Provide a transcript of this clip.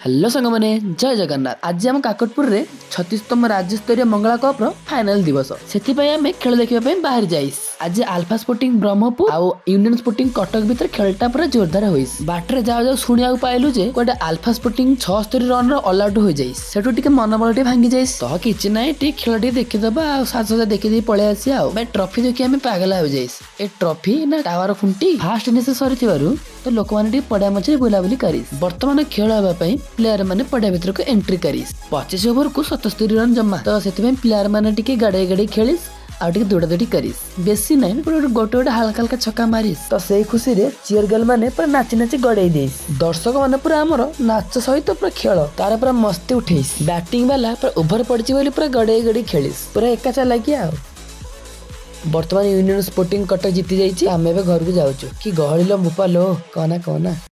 Hello ସାଙ୍ଗମାନେ, ଜୟ ଜଗନ୍ନାଥ। ଆଜି ଆମ କାକଟପୁରରେ 36ତମ ରାଜ୍ୟସ୍ତରୀୟ ମଙ୍ଗଳା କପ୍ର ଫାଇନାଲ ଦିବସ। ସେଥିପାଇଁ ଆମେ ଖେଳ ଦେଖିବା ପାଇଁ ବାହାରି ଯାଇସ୍। ଆଜି ଆଲଫା ସ୍ପୋର୍ଟିଂ ବ୍ରହ୍ମପୁର ଆଉ ୟୁନିୟନ ସ୍ପୋର୍ଟିଂ କଟକ ଭିତରେ ଖେଳଟା ପୁରା ଜୋରଦାର ହୋଇଛି। ବାଟରେ ଯାଉ ଯାଉ ଶୁଣିବାକୁ ପାଇଲୁ ଯେ ଗୋଟେ ଆଲଫା ସ୍ପୋର୍ଟିଂ 76 ରନର ଅଲ୍ ଆଉଟ୍ ହୋଇଯାଇଛି। ସେଠୁ ଟିକେ ମନୋବଳ ଟିକେ ଭାଙ୍ଗି ଯାଇଛି। ତ କିଛି ନାହିଁ, ଟିକେ ଖେଳ ଟିକେ ଦେଖିଦବା ଆଉ ସାଜସଜା ଦେଖିଦେଇ ପଳେଇ ଆସିବା। ଆଉ ଭାଇ, ଟ୍ରଫି ଦେଖି ଆମେ ପାଗଲା ହୋଇଯାଇସ୍। ଏ ଟ୍ରଫି ନା ଟାୱାର ଖୁଣ୍ଟି। ଫାଷ୍ଟ ଇନିଂସ ସରିଥିବାରୁ ତ ଲୋକମାନେ ଟିକେ ପଡିଆ ମଝିରେ ବୁଲାବୁଲି କରିସ୍। ବର୍ତ୍ତମାନ ଖେଳ ହେବା ପାଇଁ ପ୍ଲେୟାର ମାନେ ପଡିଆ ଭିତରକୁ ଏଣ୍ଟ୍ରି କରିସ୍। 25 ଓଭରକୁ 77 ରନ୍ ଜମା। ତ ସେଥିପାଇଁ ପ୍ଲେୟାର ମାନେ ଟିକେ ଗାଡେଇ ଗାଡେଇ ଖେଳିସ୍ ଆଉ ଟିକେ ଦୌଡ଼ା ଦୌଡ଼ି କରିସ୍। ବେଶୀ ନାହିଁ, ଗୋଟେ ଗୋଟେ ଗୋଟେ ଗୋଟେ ହାଲକା ହାଲକା ଛକା ମାରିସ୍। ତ ସେଇ ଖୁସିରେ ଚିୟର ଗାର୍ଲ ମାନେ ପୁରା ନାଚି ନାଚି ଗଡେଇ ଦେଇସ୍। ଦର୍ଶକ ମାନେ ପୁରା ଆମର ନାଚ ସହିତ ପୁରା ଖେଳ ତାର ପୁରା ମସ୍ତି ଉଠେଇସ୍। ବ୍ୟାଟିଂ ବାଲା ପୁରା ଓଭର ପଡିଛି ବୋଲି ପୁରା ଗଡେଇ ଗଡେଇ ଖେଳିସ୍, ପୁରା ଏକା ଚାଲାକି। ଆଉ ବର୍ତ୍ତମାନ ୟୁନିୟନ ସ୍ପୋର୍ଟିଂ କଟକ ଜିତି ଯାଇଛି। ଆମେ ଏବେ ଘରକୁ ଯାଉଛୁ। କି ଗହଳି ଲୋ ବୋପା ଲୋ, କହନା କହନା।